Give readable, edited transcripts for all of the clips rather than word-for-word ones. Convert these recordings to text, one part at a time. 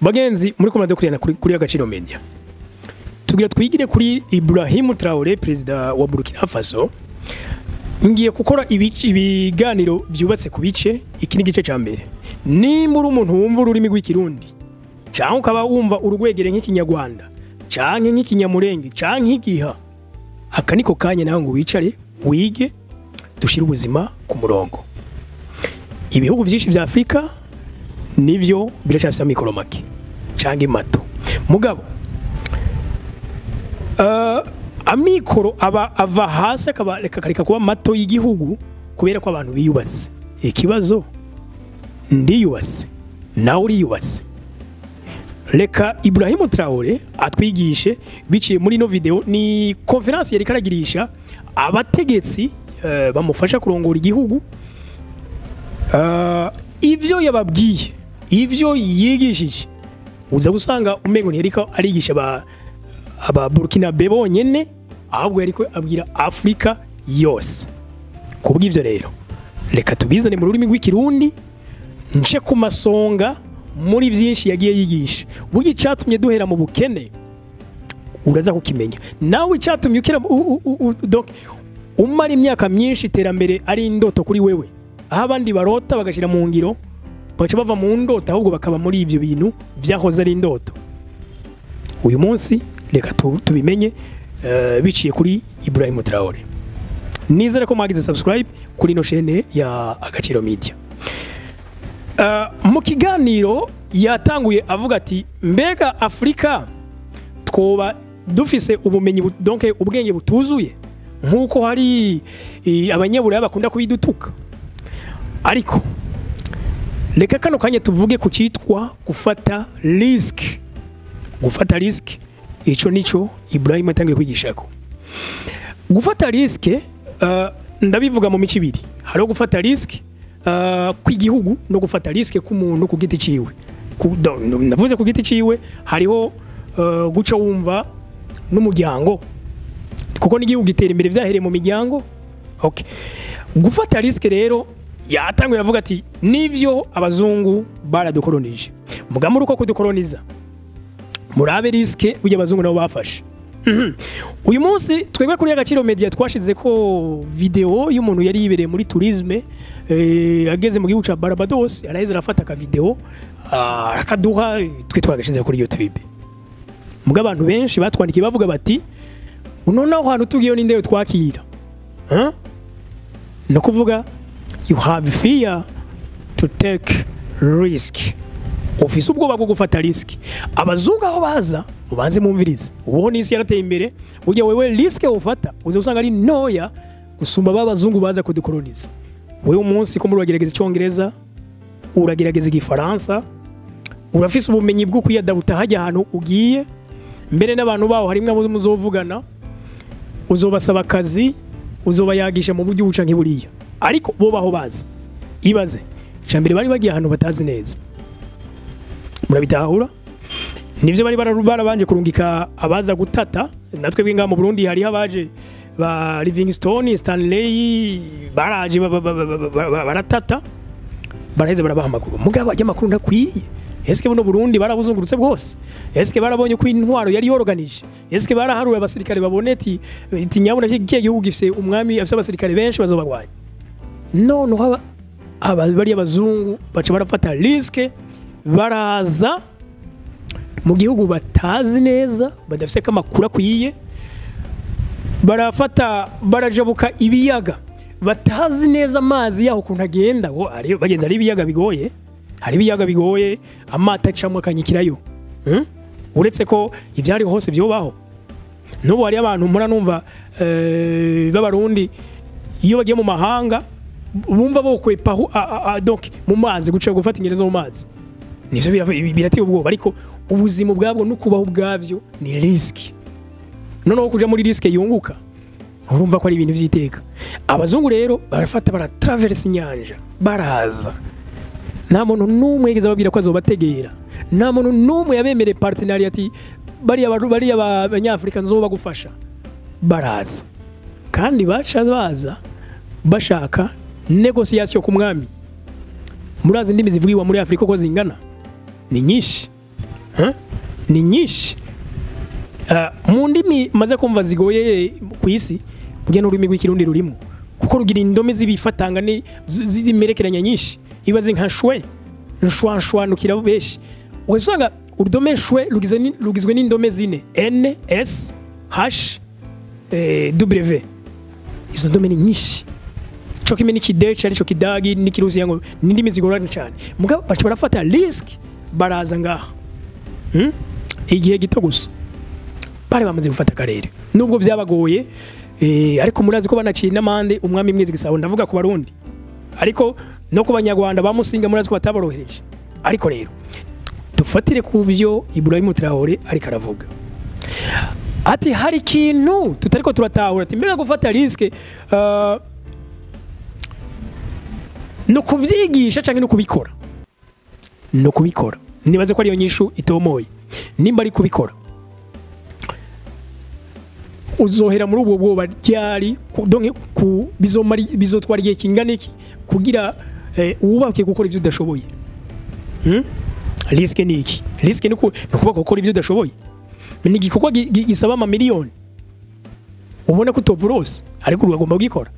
Bagenzi muri ko muradukurikirana kuri Agaciro Media, tugira twigire kuri Ibrahim Traoré, perezida wa Burkina Faso. Ngiye gukora ibiganiro byubatse ku bice. Iki ni igice cya mbere. Nimba uri umuntu wumva ururimi rw'Ikirundi, cyangwa ukaba wumva urugwegere nk'Ikinyarwanda, cyangwa nk'Ikinyamurenge, cyangwa nk'igiha, aka niko kanya nawe ngo wicare wige, dushyire ubuzima ku murongo. Ibihugu byinshi bya Afurika nivyo biracyafise amikoro make cyangwa imato, mugabo amikoro aba ava hasi akaba reka kareka kuba mato y'igihugu kubera ko abantu biyubatse. Ikibazo, ndiyubatse, nawe uriyubatse? Reka Ibrahim Traoré atwigishe biciye muri ino video. Ni conférence yari karagirisha abategetsi bamufasha kurongora igihugu. Ivyo yababwiye, ivyo yigishije, uza gusanga umengo ntiyariko arigisha aba Burkina bonyene, ahubwo yariko abwira Afrika yose. Kubw'ivyo rero, reka tubizane mu rurimi rw'Ikirundi, nce ku masonga muri byinshi yagiye yigisha. Burya icyatumye duhera mu bukene uraza kukimenya nawe, icyatumye ukira donc umara imyaka myinshi iterambere ari indoto kuri wewe, aho abandi barota bagashyira mu ngiro, bagaca bava mu ndoto ahubwo bakaba muri ibyo bintu byahoze ari indoto. Uyu munsi reka tubimenye biciye kuri Ibrahim Traore. Nizere ko mwagize subscribe kuri ino chaîne ya Agaciro Media. Mu kiganiro yatanguye avuga ati: "Mbega Afurika twoba dufise ubumenyi donc ubwenge butuzuye nk'uko hari Abanyaburaya bakunda kubidutuka?" Ariko reka kano kanya tuvuge ku cyitwa gufata risque. Gufata risque, ico nico Ibrahim atangiye kwigishako. Gufata risque, ndabivuga mu mico ibiri: hariho gufata risque kw'igihugu no gufata risque k'umuntu ku giti ciwe. Ndavuze ku giti ciwe, hariho guca wumva n'umuryango, kuko n'igihugu gitera imbere vyahereye mu miryango. Okay, gufata risque rero, yatanguye avuga ati: "Nivyo, abazungu baradukolonije, muga muri uko kudukoloniza murabe risque burya abazungu nabo bafashe." Uyu munsi twebwe kuri Agaciro Media twashize ko video y'umuntu yari yibereye muri tourisme, ageze mu gihugu ca Barbados, araheze arafata aka video akaduha, twe twagashize kuri YouTube. Muga abantu benshi batwandikiye bavuga bati: "None aho hantu tugiyeyo ninde twakira?" Huh? No kuvuga you have fear to take risk, ufise ubwoba bwo gufata risk. Abazungu aho baza, mubanze mumvirize, ubu n'isi yarateye imbere. Burya wewe risque ufata uza usanga ari ntoya gusumba ba bazungu baza kudukoloniza. Wewe umunsi ko muri uragerageza Icyongereza, uragerageza Igifaransa, urafise ubumenyi bwo kwiyadabuta hajya ahantu ugiye, mbere n'abantu baho harimwe abo muzovugana, uzobasaba akazi, uzobayagisha mu buryo buca nk'iburiya. Ariko bo baho bazi, ibaze, icya mbere bari bagiye ahantu batazi neza. Murabitahura? Nivyo, bari barabanje kurungika abaza gutata. Natwe bw'ingaha mu Burundi hariho abaje ba Livingstone, Stanley, baraje baratata, baraheze barabaha amakuru. Mugabo ajya amakuru ntakwiye. Eske buno Burundi barabuzungurutse bwose? Eske barabonye ko intwaro yari yorganije? Eske baraharuye abasirikare babone ati nyabuna kigiye gihugu gifise umwami afise abasirikare benshi bazobagwanya? None aba bari abazungu baca barafata risque, baraza mu gihugu batazi neza, badafise ko amakuru akwiye, barafata barajabuka ibiyaga batazi neza amazi yaho ukuntu agenda. Wo, bagenzi, ari ibiyaga bigoye, hari ibiyaga bigoye, amato acamwo akanyikirayo. Uretse ko ibyari hose byobaho n'ubu, hari abantu mpora numva b'Abarundi iyo bagiye mu mahanga bumva bokwepa donc mu mazi, guca gufata ingereza mu mazi. Nivyo birateye ubwoba, ariko ubuzima ubwabwo no kubaho ubwabyo ni risque. Noneho kuja muri risque yunguka, urumva ko ari ibintu vy'iteka. Abazungu rero barafata baratraversa inyanja, baraza, nta muntu n'umwe yigeze ababwira ko azobategera, nta muntu n'umwe yabemereye partenariat ati bariya bariya Abanyafurika nzobagufasha. Baraza kandi baca baza bashaka négociation ku mwami. Murazi indimi zivugirwa muri Afurika uko zingana? Ni nyinshi. Ni nyinshi. Mu ndimi maze kumva zigoye ku isi, burya n'ururimi rw'Ikirundi rurimo, kuko rugira indome z'ibifatanga z'imerekeranya nyinshi. Ibaze nka shwe, nshwa nshwanukira benshi, ugasanga urudome shwe rugizwe n'indome zine: N, S, H, W. Izo ndome ni nyinshi. Cyo kimwe n'Ikideci, arico Kidagi n'Ikirusiya, ngo n'indimi zigorana cyane. Mugabo baca barafata risque, baraza ngaha. Igihe gito gusa bari bamaze gufata akarere, nubwo byabagoye, ariko murazi ko banaciye n'amande umwami Mwezi Gisabo. Ndavuga ku Barundi, ariko no ku Banyarwanda bamusinga, murazi ko bataborohereje. Ariko rero dufatire ku byo Ibrahim Traore ariko aravuga, ati hari ikintu tutariko turatahura, ati mbega gufata risque no kuvyigisha canke no kubikora? No kubikora, nibaze ko ariyo nyishu itomoye. Nimba ari kubikora, uzohera muri ubwo bwoba ryari? Donc ku bizomara, bizotwara igihe kingana iki kugira wubake gukora ibyo udashoboye? Risque ni iki? Risque ni kuba gukora ibyo udashoboye. Ni igikorwa gisaba amamiliyoni ubona ko utova urose, ariko uragomba kugikora.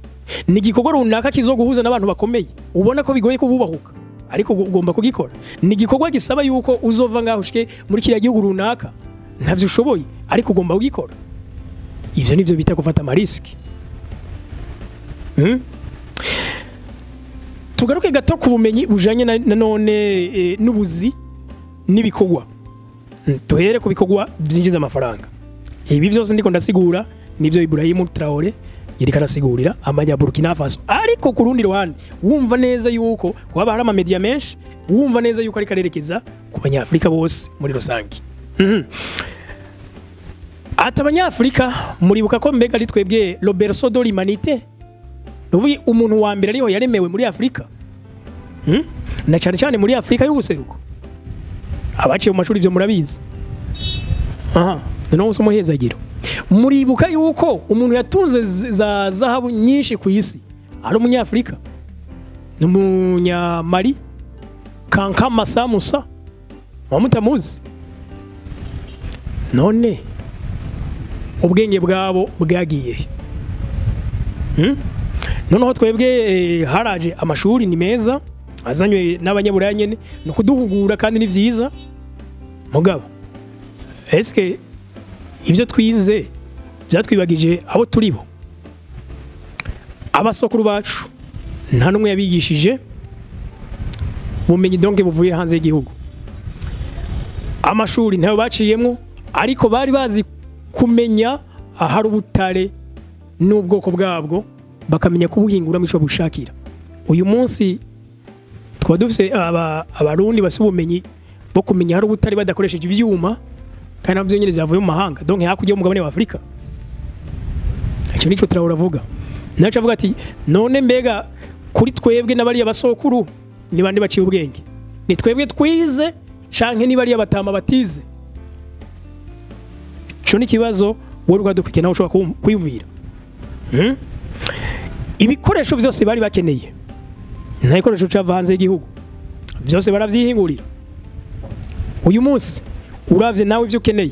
Ni igikorwa runaka kizoguhuza n'abantu bakomeye, ubona ko bigoye kububahuka, ariko ugomba kugikora. Ni igikorwa gisaba yuko uzova ngaho ushike muri kiriya gihugu runaka, ntavyo ushoboye, ariko ugomba kugikora. Ivyo nivyo bita gufata ama risques. Tugaruke gato ku bumenyi bujanye na none n'ubuzi n'ibikorwa. Duhere ku bikorwa byinjiza amafaranga. Ibi byose ndiko ndasigura nivyo Ibrahim Traore yariko arasigurira amanya Burkina Faso, ariko ku rundi ruhande wumva neza yuko waba hari ama médias menshi, wumva neza yuko ariko arerekeza ku Banyafrika bose muri rusange. Ati Abanyafrika, muribuka ko mbega ari twebwe le berceau de l'humanité, nuvuga umuntu wa mbere ariho yaremewe muri Afrika, Na cyane cyane muri Afrika y'ubuseruko. Abaciye mu mashuri ivyo murabizi. Aha noneho umuhezagiro, muribuka yuko umuntu yatunze za zahabu nyinshi ku isi ari Umunyafrika, ni Umunyamali, Kanka Massa Musa, mutamuzi? None ubwenge bwabo bwagiye he? Noneho twebwe haraje amashuri, ni meza, azanywe n'Abanyaburaya nyene, ni ukuduhugura kandi ni vyiza. Mugabo eske ibyo twize byatwibagije abo turi bo? Abasokuru bacu nta n'umwe yabigishije ubumenyi donc buvuye hanze y'igihugu. Amashuri ntayo baciyemwo, ariko bari bazi kumenya ahari ubutare n'ubwoko bwabwo, bakamenya kubuhinguramo ico bushakira. Uyu munsi twaba dufise Abarundi bafise ubumenyi bwo kumenya ahari ubutare badakoresheje ivyuma, kandi navyo nyene vyavuye mu mahanga, donc hakurya y'umugabane wa Afrika. Icyo nico Traore avuga. Naco avuga ati none mbega kuri twebwe n'abariya basokuru ni bande baciye ubwenge? Ni twebwe twize canke ni bariya batama batize? Ico ni ikibazo wowe ukadukurikira nawe ushobora kwiyumvira. Ibikoresho vyose bari bakeneye, nta gikoresho cava hanze y'igihugu, byose baravyihingurira. Uyu munsi uravye nawe ivyo ukeneye,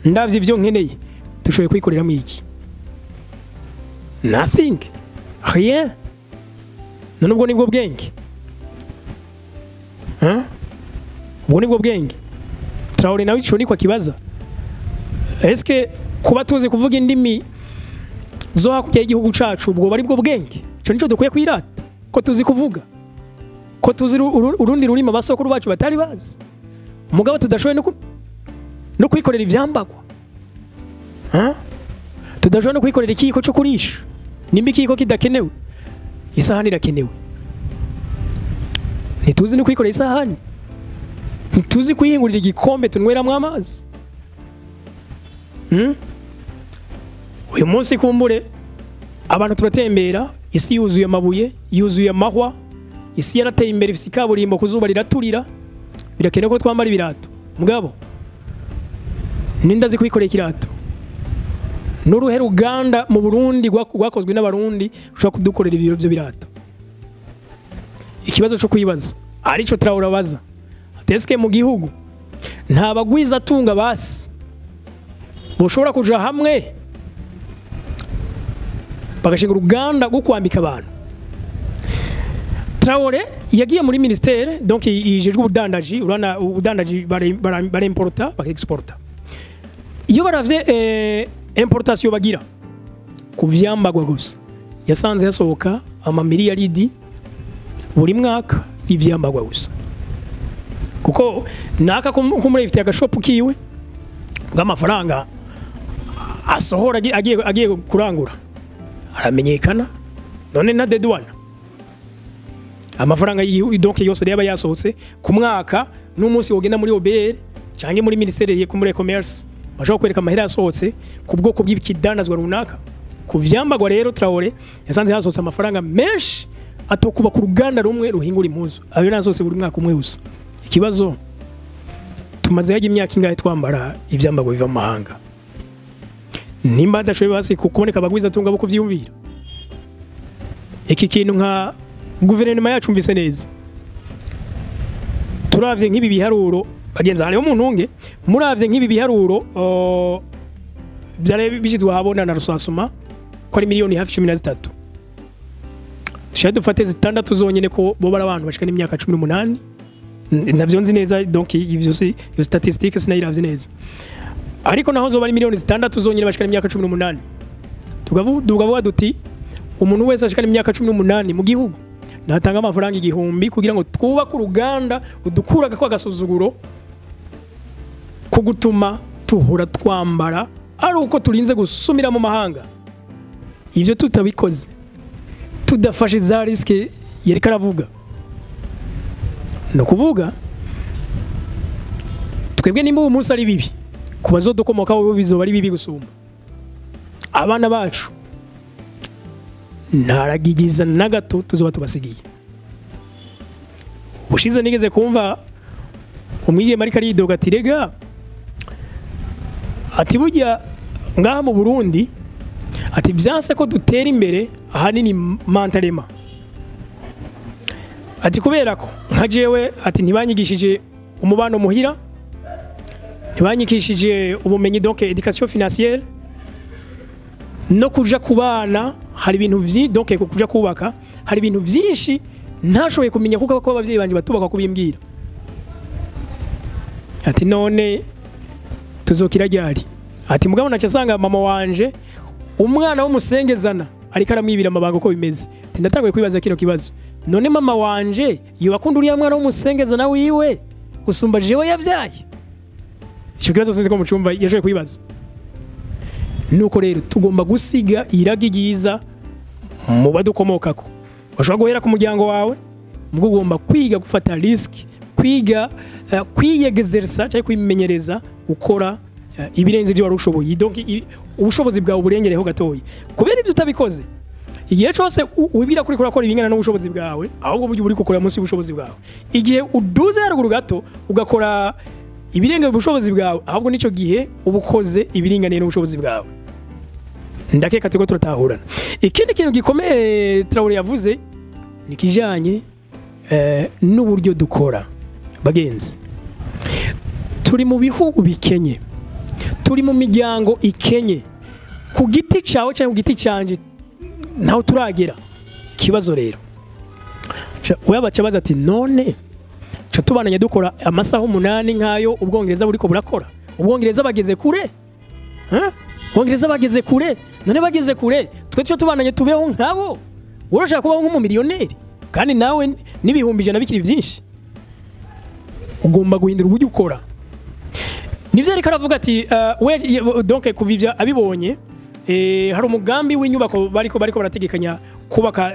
ndavye ivyo nkeneye, dushoboye kwikoreramo iki? Nothing, rien. None ubwo nibwo bwenge? Huh? Ubwo nibwo bwenge? Traore nawe ico niko akibaza. Eske kuba tuzi kuvuga indimi zo hakurya y'igihugu cacu, ubwo bari bwo bwenge? Ico nico dukwiye kwirata, ko tuzi kuvuga, ko tuzi urundi rurimi abasokuru bacu batari bazi, mugabo tudashoboye no kwikorera ivyambagwa? Huh? Tudashoboye no kwikorera ikiyiko cyo kurisha. Nimba ikiyiko kidakenewe, isahani irakenewe. Ntituzi no kwikorera isahani, ntituzi kwihingurira igikombe tunyweramo amazi. Uyu munsi kumbure abantu turatembera, isi yuzuye amabuye, yuzuye amahwa, isi yarateye imbere, ifite ikaburimbo, ku zuba riraturira, birakenewe ko twambara ibirato. Mugabo ninde azi kwikorera ikirato? N'uruhe ruganda mu Burundi rwakozwe n'Abarundi rushobora kudukorera ibiro byo birato? Ikibazo cyo kwibaza arico Traore abaza, ati eske mu gihugu Nta bagwiza tunga basi boshobora kuja hamwe bagashinga uruganda rwo kwambika abantu. Traoré yagiye muri ministère donc ijejwe ubudandaji, urana ubudandaji baremporta bakexporta. Iyo baravye importation bagira ku vyambagwa gusa, yasanze yasohoka amamiliyaridi buri mwaka ivyambagwa gusa. Kuko naka kumure ifite agashopu kiwe bw'amafaranga asohora agiye kurangura aramenyekana, none na dedwana amafaranga donc yose yaba yasohotse ku mwaka. N'umunsi wogenda muri OBR canke muri ministère ye muri commerce bashobora kwereka amahera yasohotse ku bwoko bw'ibikidandazwa runaka. Ku vyambagwa rero Traoré yasanze hasohotse amafaranga menshi atokuba ku ruganda rumwe ruhingura impuzu, ayo nasohotse buri mwaka umwe gusa. Ikibazo, tumaze yaje imyaka ingahe twambara ivyambagwa biva mu mahanga? Nimba adashoboye basi kuboneka abagwiza tunga bo kuvyiyumvira iki kintu nka guverinoma yacu mvise neza. Turavye nk'ibi biharuro bagenza hariho umuntu unge muravye nk'ibi biharuro byare bishizwe habona na rusasuma ko ari miliyoni hafi 13. Tushaye dufate zitandatu zonyene ko bo bara abantu bashika n'imyaka 18, navyo nzi neza donc ivyo si iyo statistique sinayiravye neza, ariko naho zo bari miliyoni 6 zonyene bashika n'imyaka 18. Tugavuga duti umuntu wese ashika n'imyaka 18 mu gihugu natanga amafaranga 1000 kugira ngo twubake uruganda udukuraga kwa gasuzuguro ko gutuma tuhora twambara ari uko turinze gusumira mu mahanga. Ivyo tutabikoze tudafashe za riske yereka aravuga, no kuvuga twebwe nimba ubu munsi ari bibi kubazodokomoka bo bizoba ari bibi gusumba abana bacu, ntaragigiza na gato tuzoba tubasigiye. Ubushize nigeze kumva umwigeme ariko aridoga ati rega, ati burya ngaha mu Burundi ati vyanse ko dutera imbere ahanini mentalema, ati kubera ko nka jewe ati ntibanyigishije umubano muhira, ntibanyigishije ubumenyi donc éducation financière, no kuja kubana hari ibintu vyinshi donc kuja kubaka hari ibintu vyinshi ntashoboye kumenya kuko ko abavyeyi banje batubaka kubimbwira. Ati none tuzokira ryari? Ati mugabo nacasanga mama wanje umwana w'umusengezana ariko aramwibira amabanga uko bimeze. Ati ndatanguye kwibaza kino kibazo, none mama wanje yobakunda uriya mwana w'umusengezana wiwe gusumba jewe yavyaye? Ico kibazo sinzi ko mucumva yashoboye kwibaza. Nuko rero tugomba gusiga iragi ryiza mu badukomokako. Bashobora guhera ku muryango wawe, ubwo ugomba kwiga gufata risk, kwiga kwiyegezersa cyangwa kwimenyereza gukora ibirenze ibyo wari ushoboye. Donc ubushobozi bwawe burengereho gatoyi. Kubera ibyo utabikoze, igihe cyose wibira kuri kurakora ibingana n'ubushobozi bwawe, ahubwo buryo uri gukora munsi y'ubushobozi bwawe. Igihe uduze haruguru gato ugakora ibirenga ubushobozi bwawe, ahubwo nico gihe ubukoze ibiringaniye n'ubushobozi bwawe. Ndakeka turiko turatahurana. Ikindi kintu gikomeye Traoré yavuze ni kijanye n'uburyo dukora. Bagenzi, turi mu bihugu bikenye, turi mu miryango ikenye, ku giti cyawe cyangwa ku giti cyanje ntaho turagera. Ikibazo rero wewe baza ati none ca tubananye dukora amasaha 8 nkayo ubwongereza buriko burakora. Ubwongereza bageze kure, ubwongereza bageze kure, none bageze kure twe cyo tubananye tubeho nkabo. Urashaka kubaho nk'umumiliyoneri kandi nawe n'ibihumbi 100 bikiri byinshi. Ugomba guhindura uburyo ukora. Nivyo ariko aravuga ati we donc kuvivya abibonye hari umugambi w'inyubako bariko barategekanya kubaka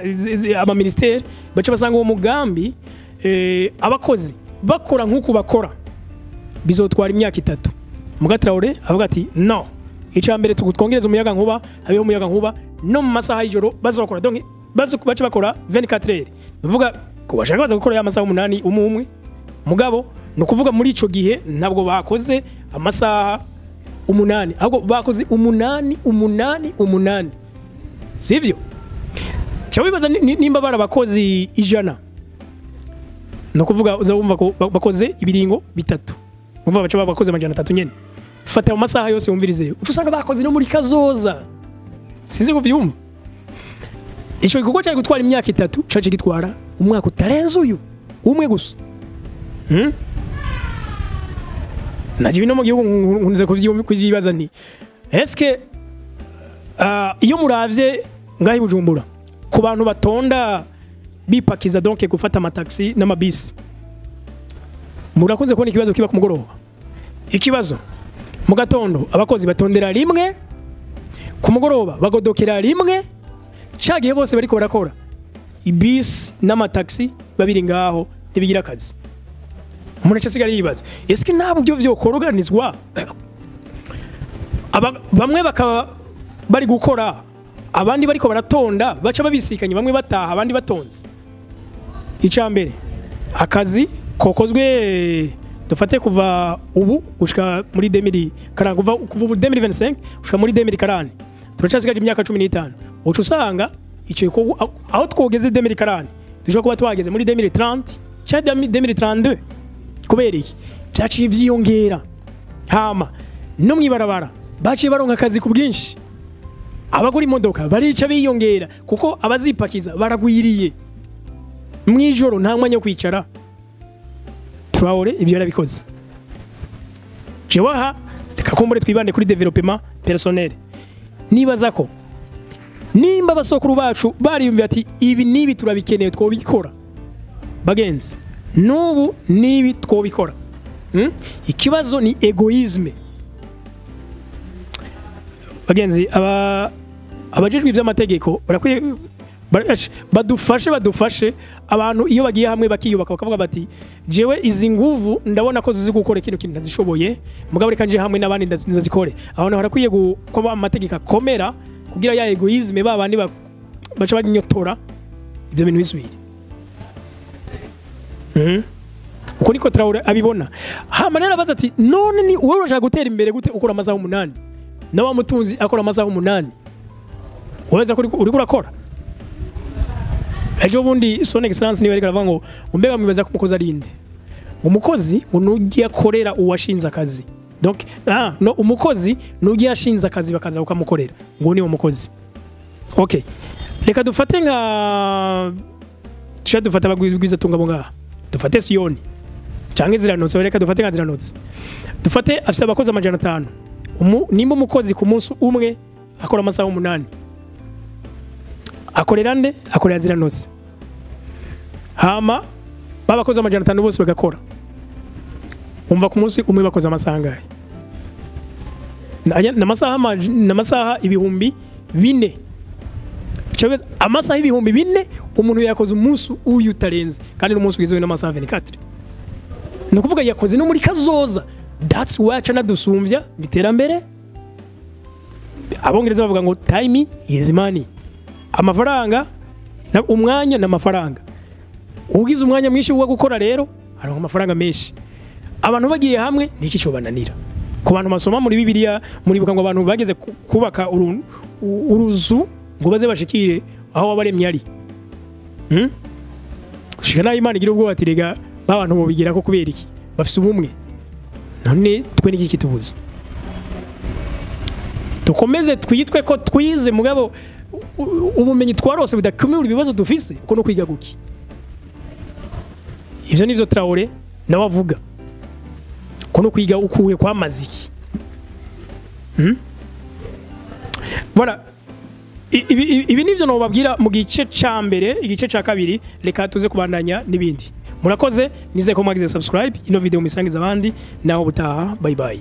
ama ministère, baca basanga uwo mugambi abakozi bakora nkuko bakora bizotwara imyaka 3. Muga Traoré avuga ati no, icya mbere twongereza umuyaga nkuba, habeho umuyaga nkuba no mu masaha y'ijoro bazokora, donc baca bakora 24 heures. Bivuga ko bashaka baza gukora ya masaha 8 umwe mugabo no kuvuga muri ico gihe ntabwo bakoze amasaha 8, ahubwo bakoze 8 8 8, sivyo? Cyo bibaza nimba barabakozi 100, no kuvuga uzabumva ko bakoze ibiringo 3 Umva baca bakoze 300 nyene. Fata mu masaha yose wumvirize, uca usanga bakoze no muri kazoza. Sinzi ko vyumva. Ico gikorwa cyari gutwara imyaka 3, caje gitwara umwaka utarenze uyu umwe gusa. Naje bino mu gihugu nkunze kuvyibaza nti eske iyo muravye ngahi Bujumbura ku bantu batonda bipakiza donc gufata amataxi n'amabisi, murakunze kubona ikibazo kiba ku mugoroba. Ikibazo mu gatondo abakozi batondera rimwe, ku mugoroba bagodokera rimwe, cagiye bose bariko barakora ibisi n'amataxi babiri ngaho ntibigira akazi. Umuntu acasigara yibaza eske nta buryo vyokoroganizwa, bamwe bakaba bari gukora abandi bariko baratonda, baca babisikanye, bamwe bataha abandi batonze. Icambere akazi kokozwe dufate kuva ubu gushika muri 2040, kuva ubu 2025 gushika muri 2040, turacasigaje imyaka 15. Uca usanga ico aho twogeze 2040 dushobora kuba twageze muri 2030 cyangwa 2032. Kubera iki byaciye vyiyongera? Hama no mwibarabara baciye baronka akazi ku bwinshi, abagura imodoka barica biyongera kuko abazipakiza baragwiriye. Mwijoro nta mwanya wo kwicara. Traoré ibyo yarabikoze. Jewaha reka kumbure twibande kuri development personnel. Nibaza ko nimba abasokuru bacu bariyumviye ati ibi nibi turabikeneye twobikora, bagenzi nubu nibi twobikora. Ikibazo ni egoisme. Bagenzi abajejwe iby'amategeko barakwiye badufashe abantu iyo bagiye hamwe bakiyubaka bakavuga bati jewe izi nguvu ndabona ko zizi gukora kino kintu ntazishoboye, mugabo reka nje hamwe n'abandi ndazikore. Aho harakwiye kuba amategeko akomera kugira ya egoisme babandi baca banyotora ibyo bintu bisubire. Uko niko Traoré abibona. Hama rero abaza ati none ni wowe urashaka gutera imbere gute ukora amasaha 8 na wa mutunzi akora amasaha 8, waweza kuri uriko urakora? Ejo bundi son excellence niwe ariko ngo umbega mwibaza ko umukozi arinde. Umukozi nugiye akorera uwashinze akazi. Donc no umukozi nugiye ashinze akazi bakaza ukamukorera. Ngo ni umukozi. Okay. Reka dufate nka tushaka dufata abagwiza tunga bo ngaha. Dufate Sioni. Canke ziranotse, reka dufate nka ziranotse. Dufate afise abakozi 500. Nimba umukozi ku munsi umwe akora amasaha 8. Akorera nde? Akorera ziranotse. Hama babakoze 500 bose bagakora. Umva ku munsi umwe bakoze amasaha angahe? N'amasaha 4000. Chabeza amasaha 4000 umuntu yakoze umunsi uyu utarenze, kandi n'umunsi ugizwe n'amasaha 24. Ni ukuvuga yakoze no muri kazoza. That's why aca nadusumbya iterambere. Abongereza bavuga ngo time is money. Amafaranga na umwanya n'amafaranga. Ugize umwanya mwinshi wo gukora rero aronka amafaranga menshi. Abantu bagiye hamwe niki cyo bananira. Ku bantu basoma muri Bibiliya muribuka ngo abantu bageze kubaka uruzu ngo baze bashikire aho wabaremye ari. Gushika nayo Imana igira ubwoba ati rega babantu bobigira ko kubera iki? Bafise ubumwe. None twe niki kitubuza? Tukomeze twitwe ko twize mugabo ubumenyi twarose budakumira ibibazo dufise uko no kwiga guki. Ivyo nivyo Traoré nawe avuga. Ko no kwiga ukuye kwamaziki. Voilà. Ibi nivyo no babwira mu gice ca mbere, igice ca kabiri reka tuze kubandanya nibindi. Murakoze, nizeye ko mwagize subscribe, ino video musangiza abandi, naho butaha, bye bye.